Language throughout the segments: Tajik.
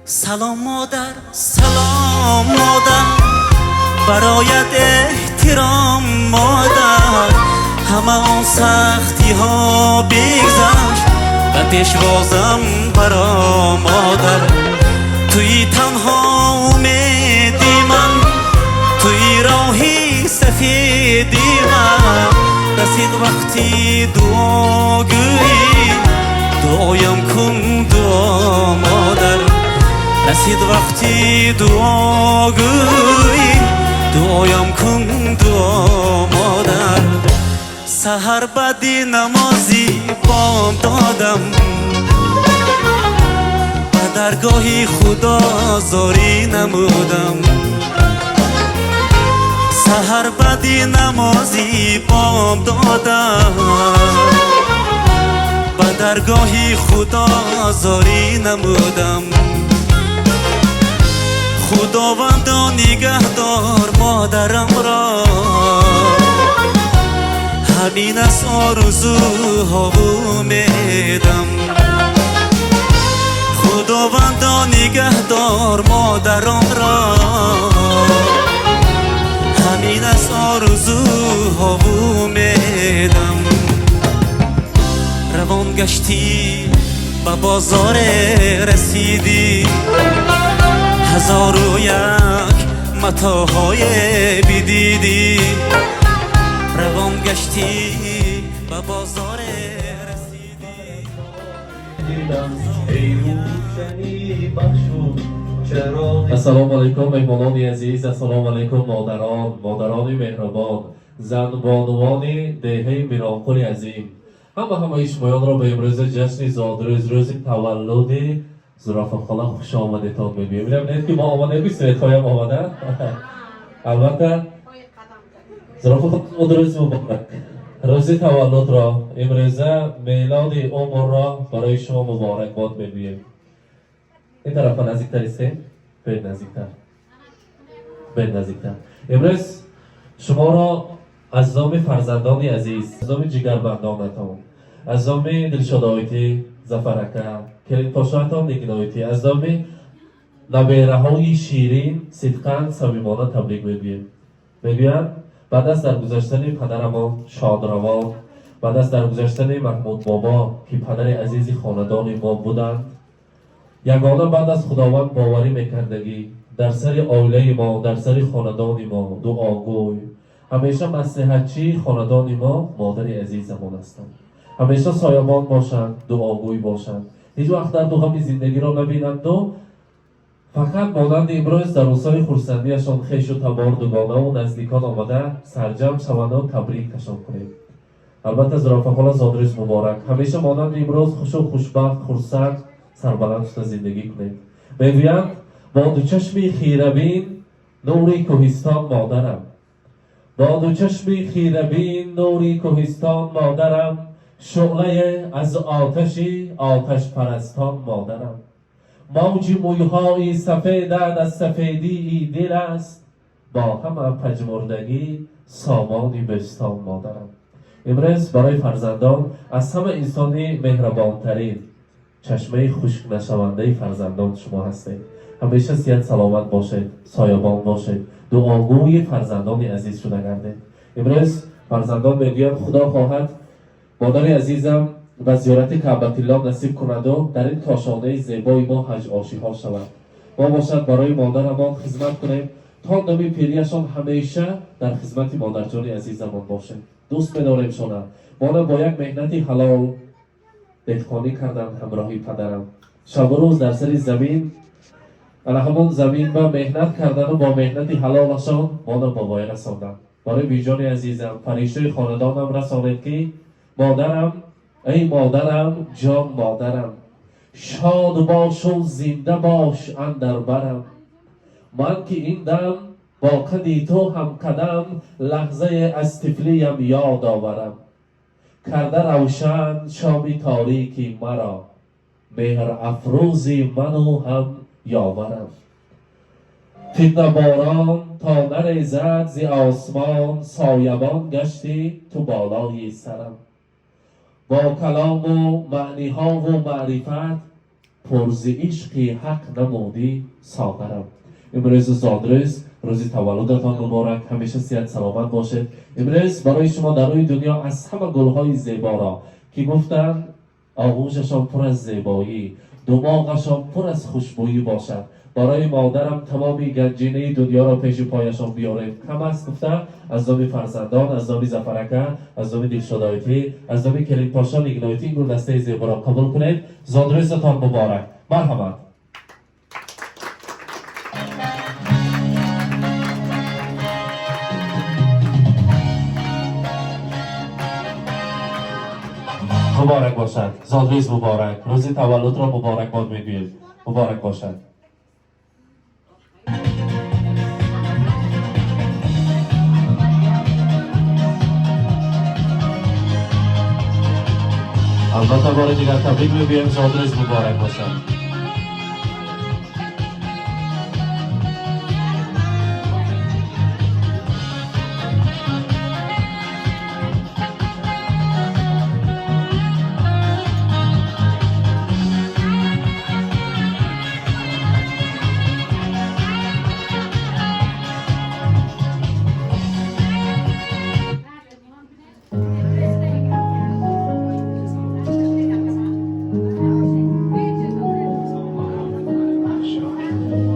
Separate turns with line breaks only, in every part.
Салом, модар, салом, модар, бароят эҳтиром, модар. Ҳама он сахтиҳо бигзашт, ба пешвозам баро, модар. Туи танҳо умеди ман, туи роҳи сафеди ман. Расид вақти дуогӯӣ, дуоям кун, дуо, модар. Расид вақти дуогӯӣ, дуоям кун, дуо, модар. Саҳар баъди намози бом додам, ба даргоҳи Худо зорӣ намудам. Саҳар баъди намози бом додам, ба даргоҳи Худо зорӣ намудам. Худовандо, нигаҳдор модарамро, ҳамин аст орзуҳову умедам. Худовандо, нигаҳдор модаронро, ҳамин аст орзуҳову умедам. Равон гаштӣ, ба бозоре расидӣ, ҳазору як матоъҳое бидидӣ. Равон гаштӣ, ба бозоре расидӣ.
Эй рӯшанӣ бахшу чароғи.
Ассалому алайкум, меҳмонони азиз, ассалому алайкум, модарон, модарони меҳрубон, занбонувони деҳаи Миронқули азим. Ҳамаи шумоёнро ба имрӯза ҷашни зодрӯз, рӯзи таваллуди Зурофа хола хуш омадетон мегӯем. Бинед, ки мо омадем, ки светҳоям омада. Албатта, Зурофа хола, рӯзи муборак. Рӯзи таваллудро, имрӯза мелоди умрро барои шумо муборакбод мегӯем. Ин тарафа наздиктар истем, бед наздиктар, бед наздиктар. Имрӯз шуморо аз номи фарзандони азиз, аз номи ҷигарбандонатон, аз номи Дилшодоитӣ, Зафарака, келинпошоятон Нигиноитӣ, аз номи набераҳои ширин сидқан самимона табрик мегӯем. Мегӯянд, баъд аз даргузаштани падарамон шодравон, баъд аз даргузаштани Маҳмуд бобо, ки падари азизи хонадони мо буданд, ягона баъд аз Худованд боварӣ мекардагӣ дар сари оилаи мо, дар сари хонадони мо, дуогӯй, ҳамеша маслиҳатчии хонадони мо модари азизамон ҳастанд. Ҳамеша соябон бошанд, дуогӯй бошанд, ҳеҷ вақт дарду ғами зиндагиро набинанду фақат монанди имрӯз дар рӯзҳои хурсандиашон хешу табор, дугонаву наздикон омада сарҷамъ шаванду табрикашон кунем. Албатта, Зурофа хола, зодрӯз муборак! Ҳамеша монанди имрӯз хушу хушбахт, хурсанд, сарбаланд шуда зиндагӣ кунед. Мегӯянд, бо ду чашми хирабин нури кӯҳистон модарам, бо ду чашми хирабин нури кӯҳистон модарам, шӯълае аз оташи оташпарастон модарам. Мавҷи мӯйҳои сафедат аз сафедии дил аст, бо ҳама пажмурдагӣ сомони бӯстон модарам. Имрӯз барои фарзандон аз ҳама инсони меҳрабонтарин, чашмаи хушкнашавандаи фарзандон шумо ҳастед. Ҳамеша сиҳат саломат бошед, соябон бошед, дуогӯи фарзандони азиз шуда гардед. Имрӯз фарзандон мегӯянд, Худо хоҳад, модари азизам ба зиёрати Каъбатилло насиб кунаду дар ин кошонаи зебои мо ҳаҷ ошиҳо шавад. Мо бошад барои модарамон хизмат кунем то дами пирияшон, ҳамеша дар хизмати модарҷони азизамон бошем. Дӯст медорем шона. Мона бо як меҳнати ҳалол деҳқонӣ кардан ҳамроҳи падарам, шабу рӯз дар сари замин, ана ҳамон замин ба меҳнат кардану бо меҳнати ҳалолашон моно ба воя расонданд. Барои биҷони азизам, фариштаи хонадонам расонед, ки модарам, эй модарам, ҷон модарам, шод бошу зинда бош андар барам. Ман ки ин дам бо қади ту ҳамқадам, лаҳзае аз тифлиям ёд оварам. Карда равшан шоми торики маро, меҳр афрӯзи ману ҳам ёварам. Фитнаборон то нарезад зи осмон, соябон гашти ту болои сарам. Бо калому маъниҳову маърифат Пурзи ишқи ҳақ намудӣ соғарам. Имрӯз зодрӯз, рӯзи таваллудатон муборак, ҳамеша сиҳат саломат бошед. Имрӯз барои шумо дар рӯи дунё аз ҳама гулҳои зеборо, ки гуфтанд, оғӯшашон пур аз зебоӣ, думоғашон пур аз хушбӯӣ бошад. Барои модарам тамоми ганҷинаи дунёро пеши пояшон биёрем, кам аст гуфта, аз номи фарзандон, аз номи Зафарака, аз номи Дилшодоитӣ, аз номи Келинпошо Нигноитӣ ин гулдастаи зеборо қабул кунед. Зодрӯзатон муборак, марҳамат. Муборак бошад, зодрӯз муборак, рӯзи таваллудро муборакбод мегӯем, муборак бошад. Албатта, бори дигар табрик мегӯем, зодрӯз муборак бошад.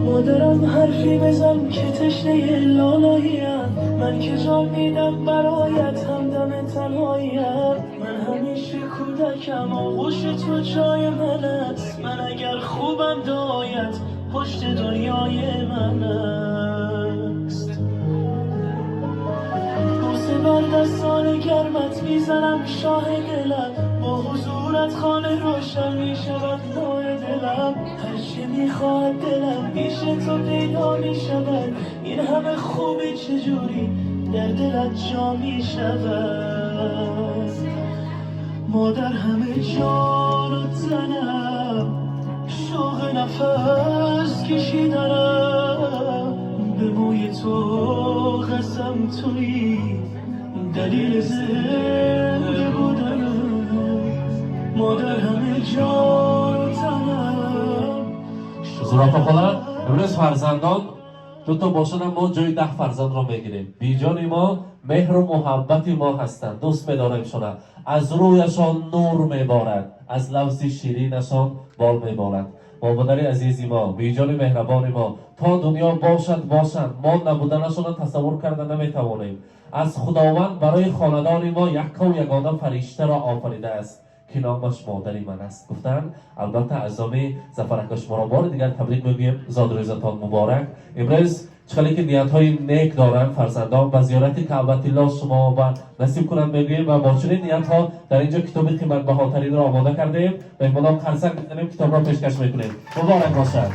مادرم حرفی بزن که تشنه لالاییم، من که جان میدم برایت، همدم تنهاییم. من همیشه کودکم، آغوش تو جای من است. من اگر خوبم دایت پشت دنیای من است. بوسه بر دستان گرمت میزنم شاه دلم، با حضورت خانه روشن میشود ماه دلم. هرچه میخواد دلم پیش تو پیدا میشود، این همه خوبی چجوری در دلت جا میشود. مادر همه جان و تنم، شوق نفس کشیدنم، به موی تو قسم تویی دلیل زنده بودنم. مادر همه جان و تنم.
Зурафа хола, имрӯз фарзандон дуто бошадам, мо ҷои 10 фарзандро мегирем. Биҷони мо, меҳру муҳаббати мо ҳастанд, дӯст медоремшона. Аз рӯяшон нур меборад, аз лафзи ширинашон бол меборад. Модари азизи мо, биҷони меҳрабони мо, то дунё бошад бошанд, мо набуданашонро тасаввур карда наметавонем. Аз Худованд барои хонадони мо яккаву ягона фариштаро офаридааст, ки номаш модари ман аст гуфтанд. Албатта, аз номи Зафарака шуморо бори дигар табрик мегӯем, зодрӯзатон муборак. Имрӯз чӣ ки ниятҳои нек доранд фарзандон, ба зиёрати Каъбатилло шумо ба насиб кунанд мегӯем ва бо чунин ниятҳо дар инҷо китоби қиматбаҳотаринро омода кардем. Меҳмонон, қарсак мезанем, китобро пешкаш мекунем. Муборак бошад.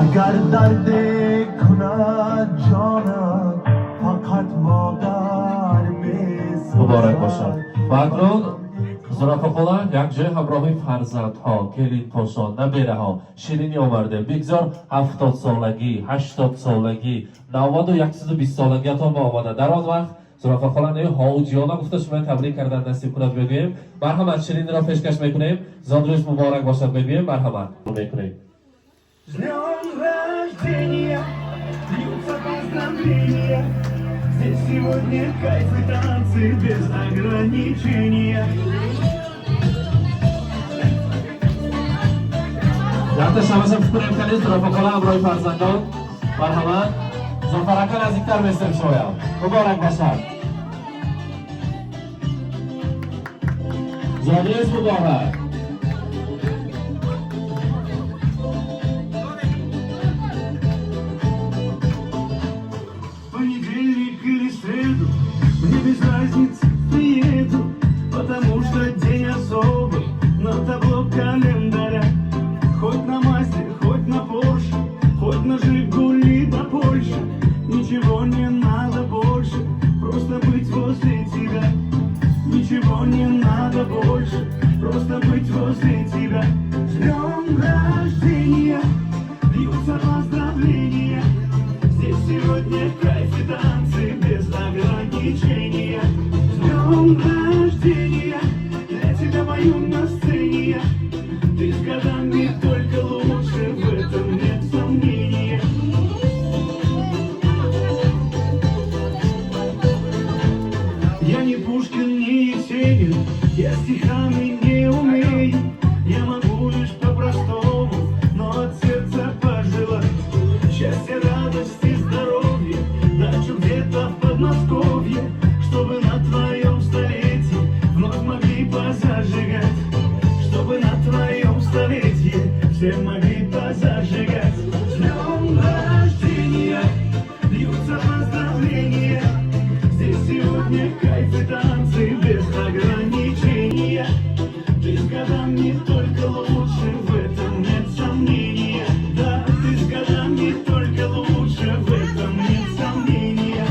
Агар дарде кунад ҷонат, фақат модар месӯзад.
Муборак бошад. Ва акнун Зурафа хола, якҷоя ҳамроҳи фарзандҳо, келинпошон, набераҳо ширинӣ овардем. Бигзор 70-солагӣ, 80-солагӣ, 90-у 120-солагиятон ба омада, дар он вақт Зурафа хола не ҳоҷиёна гуфта шумо табрик кардан насиб кунад мегӯем. Марҳамат, шириниро пешкаш мекунем. Зодрӯз муборак бошад мегӯем, марҳамат мекунем.
С днем рождения, льются поздравления. Здесь сегодня кайф и танцы без ограничения.
Якта шамаса фикрем кардем, Зурафа хола ҳамроҳи фарзандон. Марҳамат. Зафарака, наздиктар местем шумоям. Муборак бошад. Зодрӯз муборак.
Понедельник или среду, мне без разницы, приеду, потому что день особый на табло календаря. Хоть на Мазде, хоть на Порше, хоть на Жигули до Польши, ничего не надо больше, просто быть возле тебя. Ничего не надо больше, просто быть Ты с годами только лучше, в этом нет сомнения. Я не Пушкин, не Есенин, я стихами не умею. Я могу лишь по-простому, но от сердца пожелать счастья, радости, здоровья, дачу где-то в Подмосковье, чтобы на твоем столетии вновь могли позажигать, чтобы на твоем столетии все могли позажигать. С днем рождения льются поздравления. Здесь сегодня кайф и танцы без ограничения. Ты с годами только лучше, в этом нет сомнения. Да, ты с годами только лучше, в этом нет сомнения.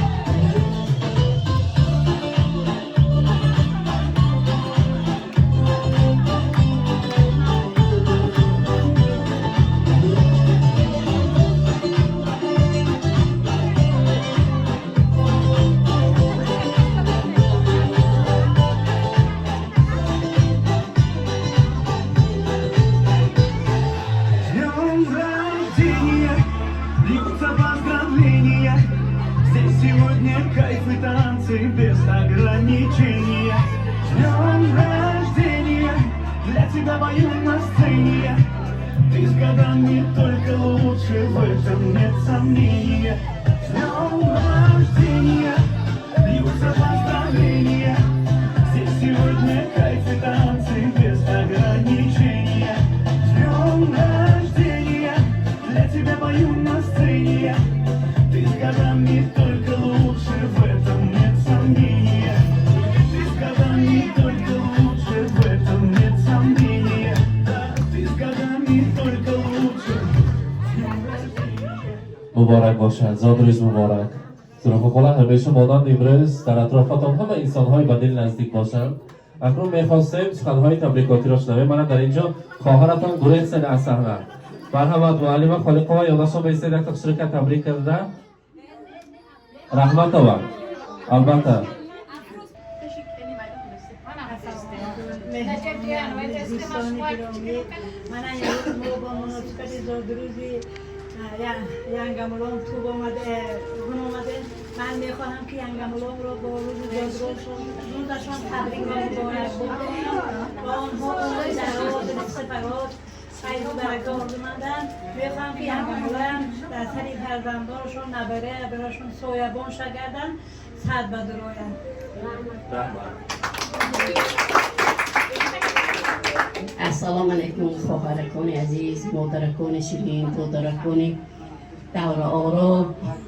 С днем рождения льются поздравления. Здесь сегодня кайф и танцы без ограничения. С днем рождения для тебя пою на сцене. Ты с годами только лучше, в этом нет сомнения. С днем рождения льются поздравления. Здесь сегодня кайф и танцы без ограничения. С днем рождения для тебя пою на сцене. Ты с годами только лучше, в этом нет сомнения. Ты с годами только лучше, в этом нет сомнения. Да, ты с годами только лучше. С днем рождения.
Муборак бошад, зодрӯз муборак. Зурафо хола, ҳамеша монанд имрӯз дар атрофатон ҳама инсонҳои ба дил наздик бошанд. Акнун мехостем суханҳои табрикотиро шунавем. Мана дар ин ҷо хоҳаратон гурехсед аз саҳна. Марҳамат, муаллима Холиқова, ёнашон баистед, якта хушрика табрик карда. Раҳматова, албатта.
Дӯстони гиромӣ, мана имрӯз мо бо муносибати зодрӯзи Янгамулом туб гун омадем. Ман мехоҳам, ки Янгамуломро бо рӯзи зодрӯзашон табрик ва муборакбод кунам ва онҳо умри дароз, ризқи фаровон, хайру барака орзумандам. Мехоҳам, ки Янгамулам дар сари фарзандонашон, набара барашон соябон шагарданд, сад ба дуроянд.
Раҳмат.
Ассалому алайкум, хоҳаракони азиз, модаракони ширин, додаракони давраоро,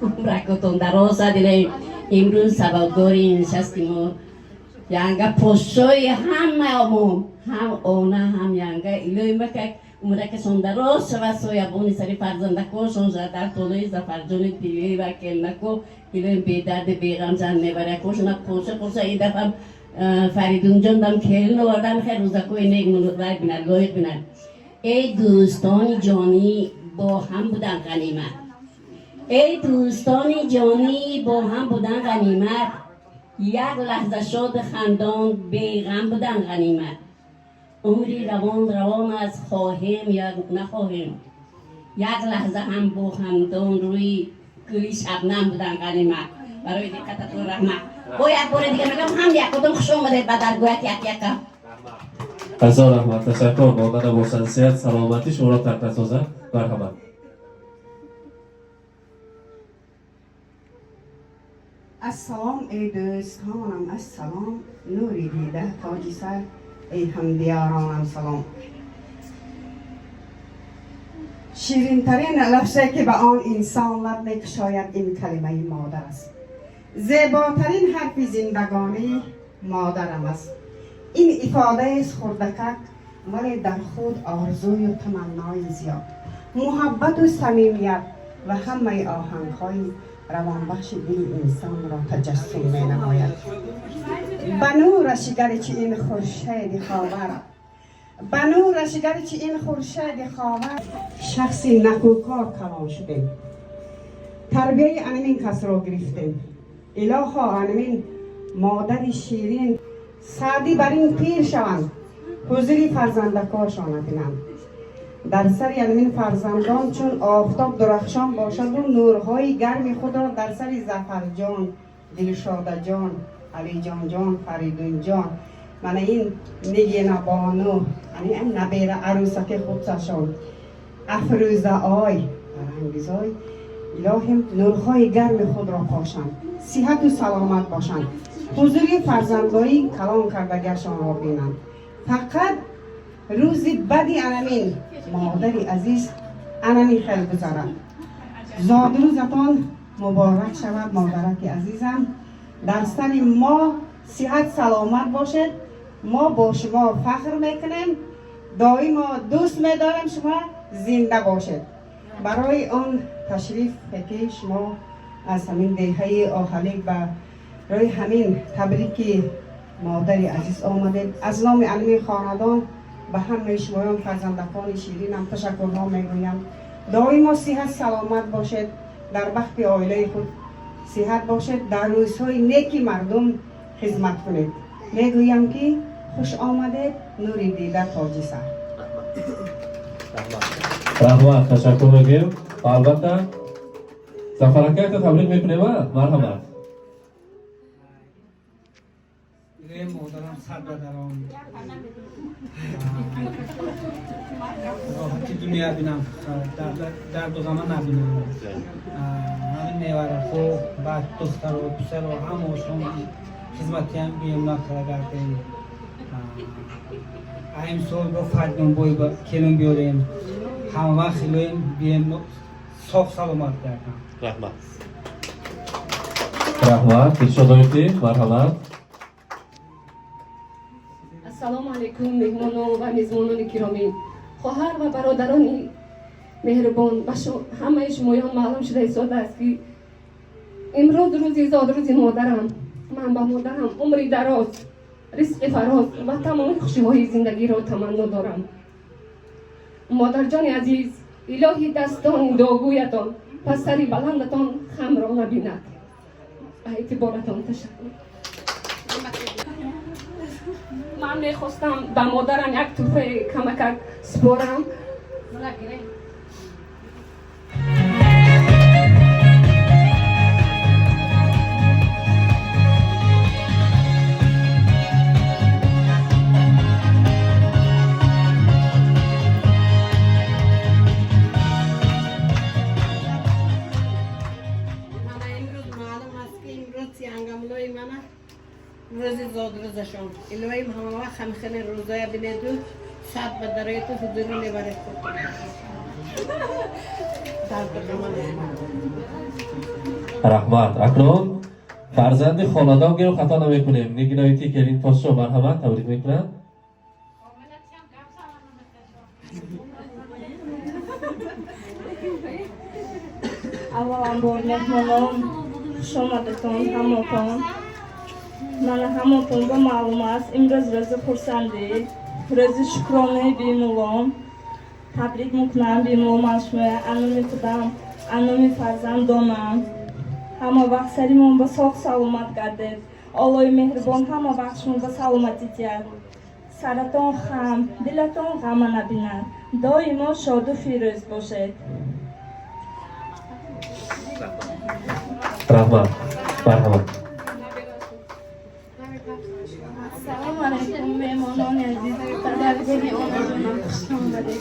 умракотон дароз дилем. Имрӯз сабабгори нишасти мо янга подшои ҳамаамон, ҳам она, ҳам янга. Илоҳи макак умракашон дароз шавад, соябони сари фарзандакошон шавад, дар толои Зафарҷони тилӣ ва келнако илоҳи бедарди беғам зан мебаракошона қоша қоша. Ин дафъам Фаридунҷон дам келин овардам, хел рӯзакои нек вай бинад, лоиқ бинад. Эй дӯстони ҷонӣ, бо ҳам будан ғанимат. Эй дӯстони ҷонӣ, бо ҳам будан ғанимат. Як лаҳза шоду хандон, беғам будан ғанимат. Умри равон равон аст, хоҳем ё нахоҳем, як лаҳза ҳам бо ҳамдон рӯи гули шабнам будан ғанимат. Барои диққататон раҳмат. Бо як бори дига мегам, ҳам якудум хуш омадед ба даргоҳат як яка.
Ҳазор раҳмат, ташаккур. Монда набошанд, сиҳат саломатӣ шуморо тарк насозад. Марҳамат.
Ассалом, эй дӯстонам, ассалом, нури дида, тоҷи сар, эй ҳамдиёронам, салом. Ширинтарин лафзе, ки ба он инсон лаб мекушояд, ин калимаи модар аст. Зеботарин ҳарфи зиндагонӣ модарам аст. Ин ифодаест хурдакак, вале дар худ орзую таманнои зиёд, муҳаббату самимият ва ҳамаи оҳангҳои равонбахши дили инсонро таҷассум менамояд. Ба нураш гарчи ин хуршеди ховар, ба нураш гарчи ин хуршеди ховар. Шахси накӯкор калон шудем, тарбияи анамин касро гирифтем. Илоҳо, анамин модари ширин Саъдӣ бар ин пир шаванд. Ҳузури фарзандакошона бинанд. Дар сари ҳамин фарзандон чун офтоб дурахшон бошаду нурҳои гарми худро дар сари Зафарҷон, Дилшодаҷон, Алиҷонҷон, Фаридунҷон, мана ин Нигинабону, ин набера арӯсаки худшашон, Афрӯзаой, Фарангизой, илоҳим нурҳои гарми худро пошанд, сиҳату саломат бошанд, ҳузури фарзандои калон кардагиашонро бинанд. Фақат рӯзи бади анамин модари азиз анамин хел гузарад. Зодрӯзатон муборак шавад, модараки азизам. Дар сари мо сиҳат саломат бошед. Мо бо шумо фахр мекунем, доимо дӯст медорем шумо, зинда бошед. Барои он ташрифе ки шумо аз ҳамин деҳаи Оҳалик ба рӯи ҳамин табрики модари азиз омадед, аз номи анамин хонадон ба ҳамаи шумоён фарзандакони ширинам ташаккурҳо мегӯям. Доимо сиҳат саломат бошед, дар бахти оилаи худ сиҳат бошед, дар рӯзҳои неки мардум хизмат кунед. Мегӯям ки хуш омадед, нури дида тоҷи сар.
Раҳмат, ташаккур мегӯем. Ва албатта Зафар акайта табрик мекунем. Марҳамат.
Модарам сар бадаром, роҳати дунё бинам, дарду ғама набинам. Ҳамин невараҳо, баъд духтаро, писаро, ҳамаошон хизматиам бием накара гардем. Имсол бо Фаридунбой келин биёрем, ҳама вақт хилоем бием, соғ саломат гардам.
Раҳмат, раҳмат. Дилшодоевти, марҳамат.
Ассалому алайкум, меҳмонон ва мезмонони киромӣ, хоҳар ва бародарони меҳрубон. Ба ҳамаи шумоён маълум шуда истодааст, ки имрӯз рӯзи зодрӯзи модарам. Ман ба модарам умри дароз, ризқи фароз ва тамоми хушиҳои зиндагиро таманно дорам. Модарҷони азиз, илоҳи дастони дуогӯятон ва сари баландатон хамро набинад. Ба эътиборатон ташаккур. Ман мехостам ба модарам як тӯҳфаи камакак супорам.
Мана имрӯз маълум аст, ки имрӯз янгаМуллои мана рӯзи зодрӯзашон. Илоҳим ҳамавақт ҳамхели рӯзоя бинеду сад ба дарояту ҳузуру мебаред худ. Дарду ғама.
Раҳмат. Акнун фарзанди хонадон гирм, хато намекунем, Нигиноити келин подшо, марҳамат, табрик мекунам.
Авваланбор, меҳмонон, хушомадатон ҳамотон. Мана ҳамотон ба маълум аст, имрӯз рӯзи хурсандӣ, рӯзи шукронаи бемуллом. Табрик мекунам бемуллом аз шумо, аноми худам, аноми фарзандонам. Ҳама вақт саримон ба соғ саломат гардед. Оллои меҳрубон ҳама вақт шумо ба саломатӣ диҳад. Саратон хам, дилатон ғама набинад. Доимо шоду фирӯз бошед.
Раҳмат, марҳамат.
Ассалому алайкум, меҳмонони азиз, ба даргоҳи онаҷонам хуш омадед.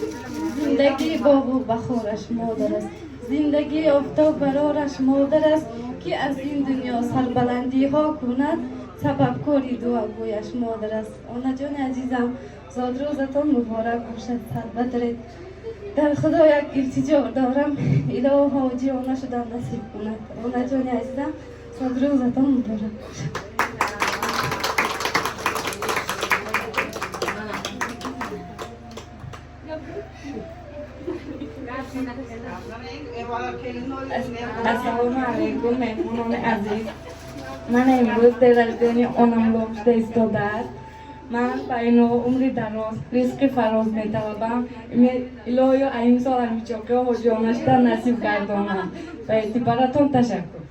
Зиндагии боғу баҳораш модар аст, зиндагии офтоб барораш модар аст, ки аз ин дунё сарбаландиҳо кунад, сабабкори дуогӯяш модар аст. Онаҷони азизам, зодрӯзатон муборак бошад, сарбадред. Дар Худо як илтиҷо дорам, илоҳо ҳоҷиона шудан насиб кунад. Онаҷони азизам, зодрӯзатон муборак бошад.
Ассалому алайкум, меҳмонони азиз. Ман имрӯз день рождения онамлом шуда истодааст. Ман ба ино умри дароз, ризқи фароз металабам. Илоҳиё аимсол ҳамичоқиҳо ҳоҷиона шуда насиб гардонам. Ба эътиборатон ташаккур.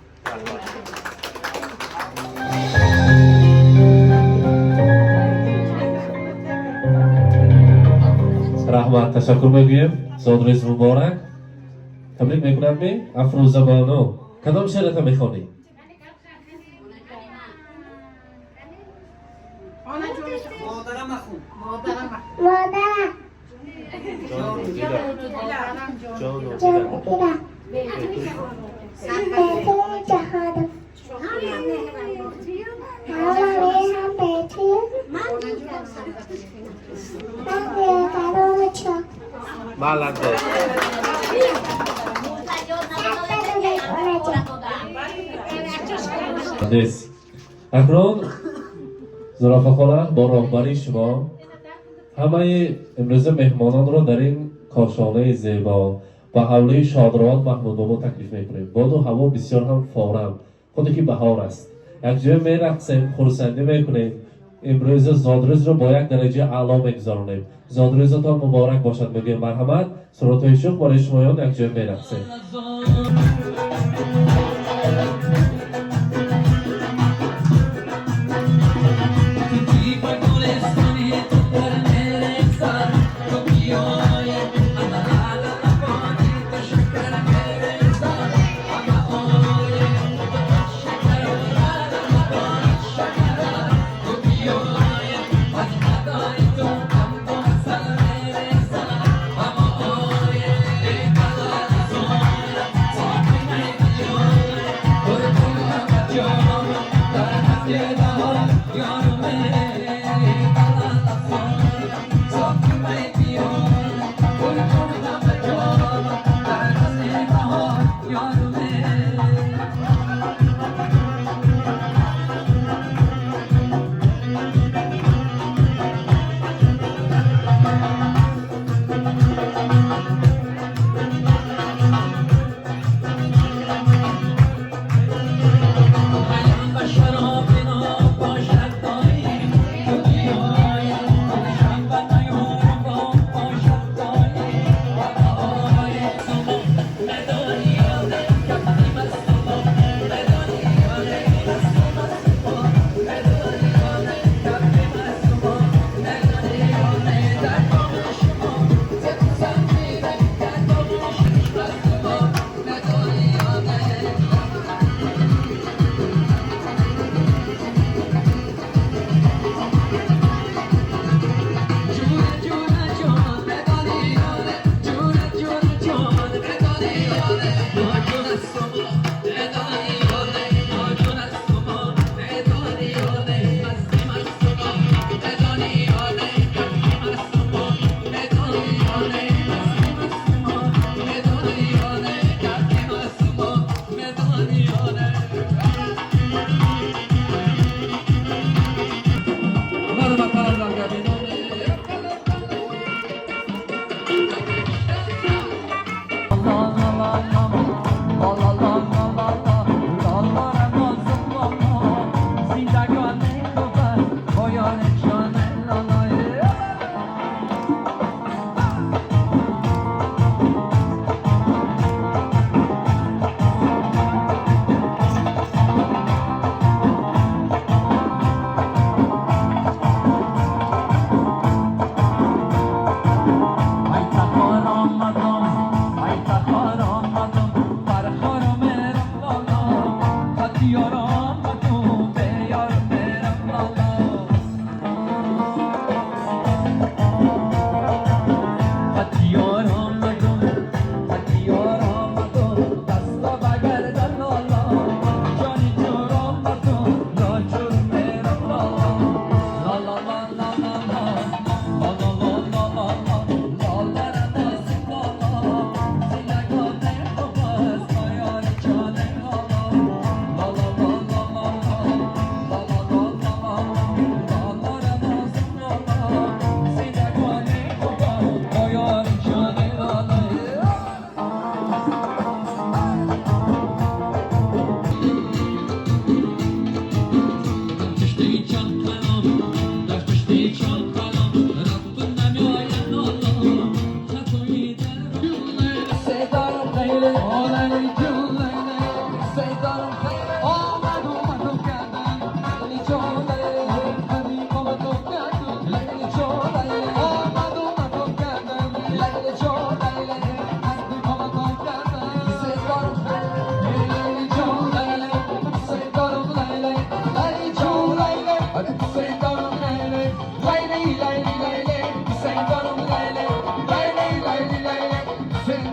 Раҳмат, ташаккур мегӯем. Зодрӯз муборак. Табрик мекунам ми Афрӯза бону. Кадом шеърата мехонӣ?
Модарам хун.
Модарам.
Ҷону
ҷон дилам. Беҳтарин ҷаҳонам. Ҳама меҳрам ба ту. Ман беқарору чок.
Молодец. Молодец. Акнун Зурафа хола, бо роҳбарии шумо ҳамаи имрӯза меҳмононро дар ин кошонаи зебо ба ҳавлии шодравон Маҳмудбобо таклиф мекунем. Боду ҳаво бисёр ҳам форам, худе ки баҳор аст. Якҷоя мерақсем, хурсандӣ мекунем. Имрӯза зодрӯзро бо як дараҷаи аъло мегузаронем. Зодрӯзатон муборак бошад, мегӯем. Марҳамат, суратҳои шух барои шумоён, якҷоя мерақсем.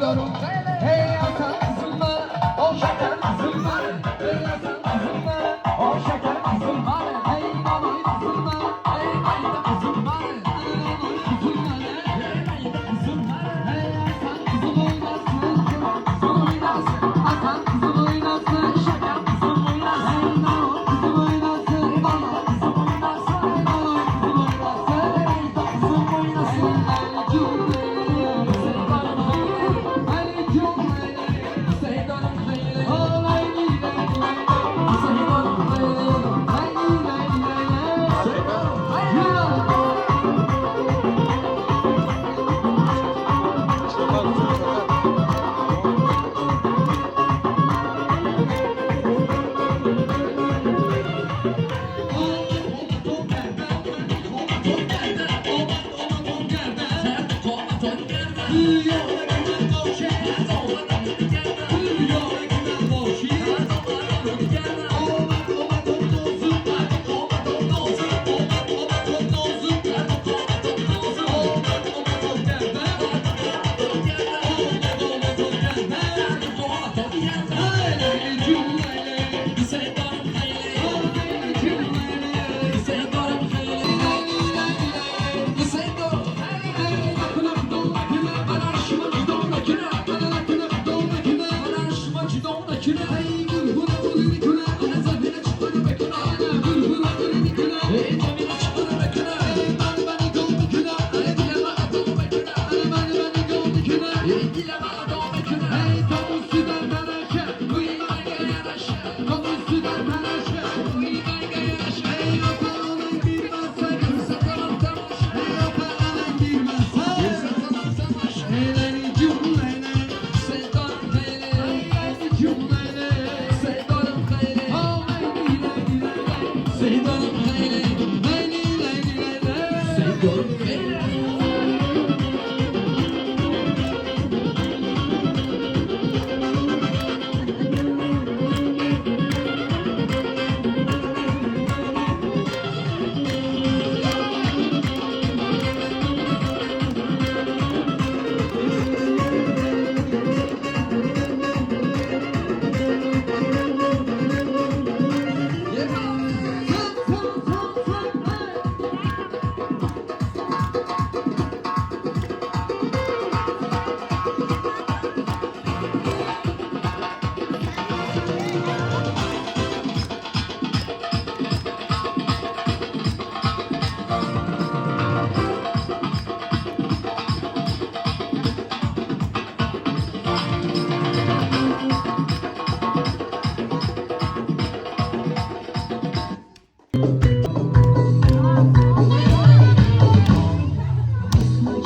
دارم خیلی ای اصل قزم من او شکر قزم من ای اصل قزم من او شکر قزم من ای نانوی قزم من ای مایده قزم من ای نانوی قزم من ای مایده قزم من ای اصل قزم oynasın kızım oynasın اصل قزم oynasın şeker قزم oynasın nanoy قزم oynasın bana قزم oynasın nanoy قزم oynasın ey قزم oynasın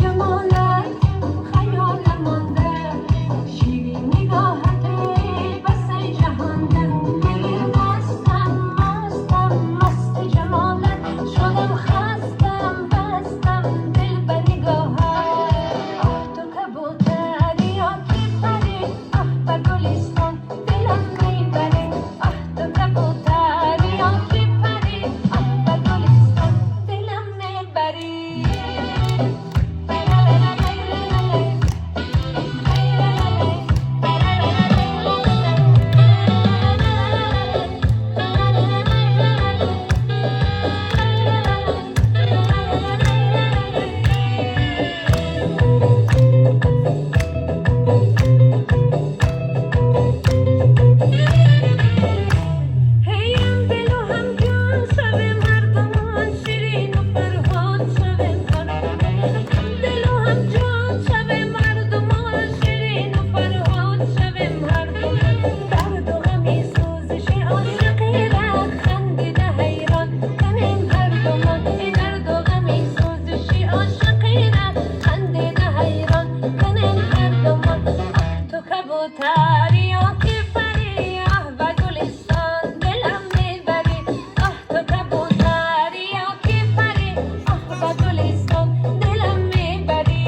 جمالت خیالم مانده، شیرین نگاهت بس جهانده. دل مستم مستم مست جمالت، شدم خستم بستم دل به نگاهت. آه تو کبوتری یا که پری، آه به گلستان دلم میبری. آه تو کبوتری یا که پری، آه به گلستان دلم میبری. هیم دل و هم جان شویم هر دمان، شیرین و فرهاد شویم هر دمان. هم دل و هم جان شویم هر دمان، شیرین و فرهاد شویم هر دمان. درد و غمی سوزش عاشقی را خندیده حیران کنیم هر دمان. ای درد و غمی سوزش عاشقی را خندیده حیران کنیم هر دمان. آه تو کبوتری یا که پری، آه به گلستان دلم میبری. آه تو کبوتری یا که پری، آه به گلستان دلم میبری.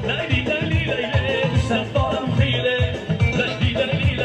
لیلی لیلی لیلی دوست دارم خیلی لیلی لیلی.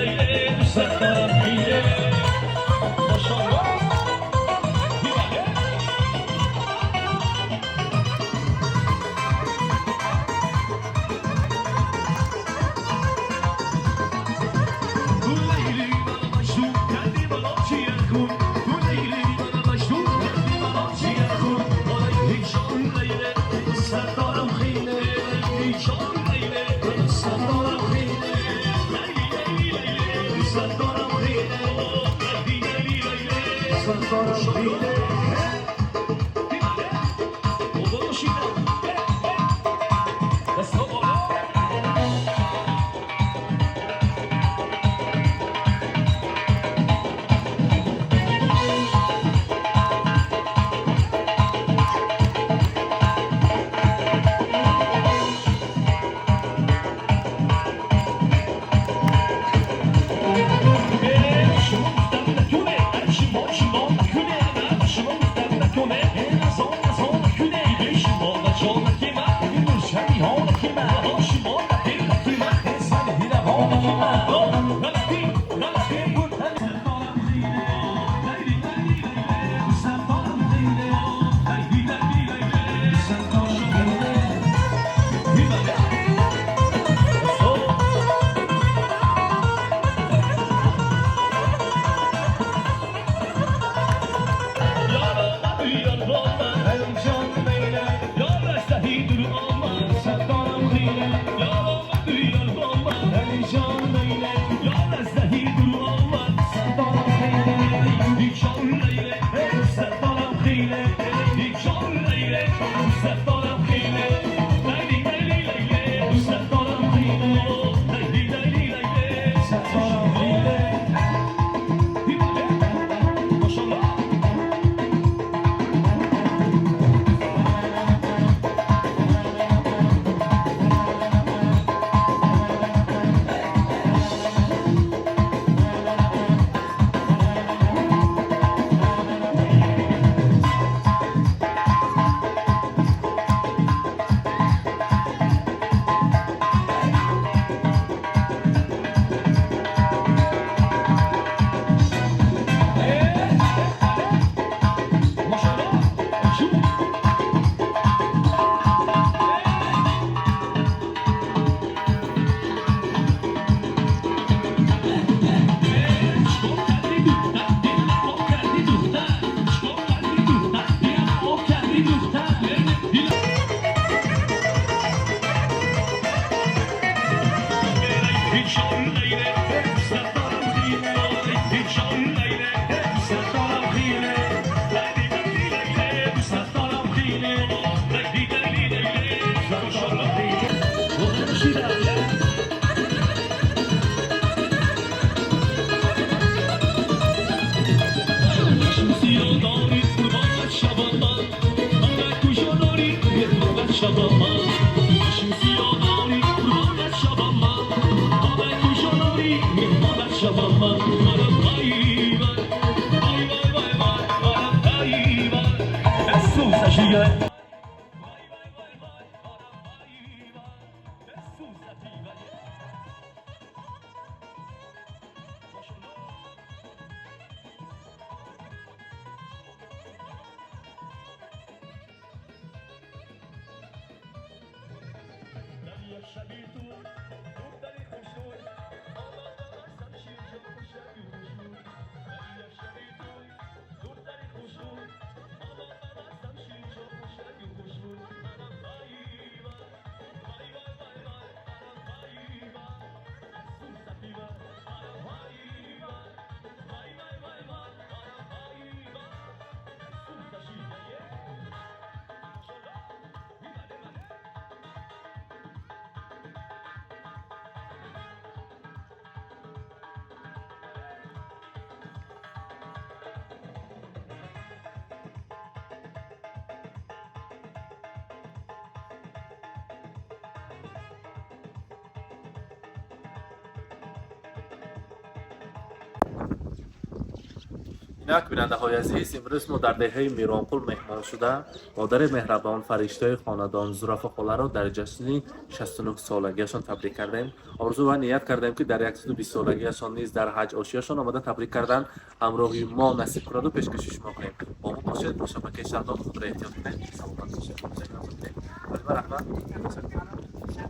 Инак бинандаҳои азиз, имрӯз мо дар деҳаи Миронқул меҳмон шуда, модари меҳрабон, фариштаи хонадон Зурафа холаро дар ҷашни 69 солагиашон табрик кардем. Орзу ва ният кардем, ки дар 120 солагиашон низ дар ҳаҷ ошияшон омада табрик кардан ҳамроҳи мо насиб кунаду пешкаши шумо кунем. Бо мо бошед, бо шабакаи Шаҳнод. Худро эҳтиёт кунед, саломат бошед. Раҳмат.